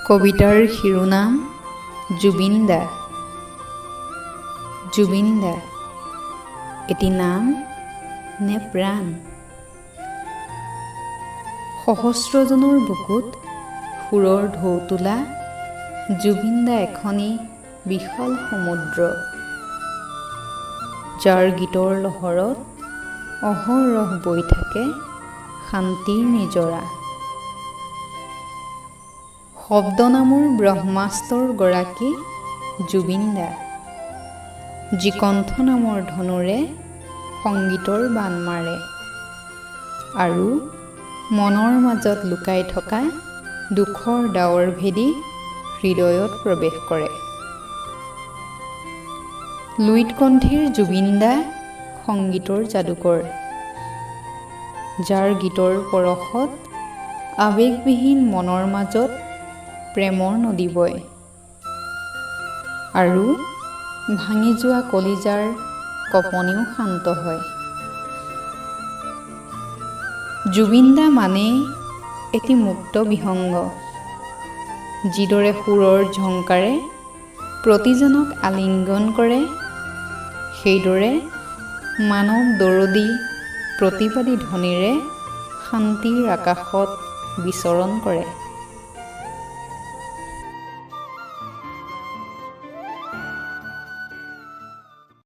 কবিতাৰ শিৰোনাম জুবিন দা। জুবিন দা এটি নাম নে প্ৰাণ? সহস্ৰজনৰ বুকুত সুৰৰ ঢৌ তোলা জুবিন দা এখনি বিশাল সমুদ্ৰ, যাৰ গীতৰ লহৰত অহৰহ বৈ থাকে শান্তিৰ নিজৰা। শব্দ নামৰ ব্ৰহ্মাস্ত্ৰৰ গৰাকী জুবিন দা, যি কণ্ঠ নামৰ ধনুৰে সংগীতৰ বাণ মাৰে আৰু মনৰ মাজত লুকাই থকা দুখৰ ডাৱৰ ভেদি হৃদয়ত প্ৰৱেশ কৰে। লুইতকণ্ঠীৰ জুবিন দা সংগীতৰ যাদুকৰ, যাৰ গীতৰ পৰশত আৱেগবিহীন মনৰ মাজত প্ৰেমৰ নদী বয় আৰু ভাঙি যোৱা কলিজাৰ কঁপনিও শান্ত হয়। জুবিন দা মানেই এটি মুক্ত বিহংগ, যিদৰে সুৰৰ ঝংকাৰে প্ৰতিজনক আলিংগন কৰে, সেইদৰে মানৱ দৰদী প্ৰতিবাদী ধ্বনিৰে শান্তিৰ আকাশত বিচৰণ কৰে।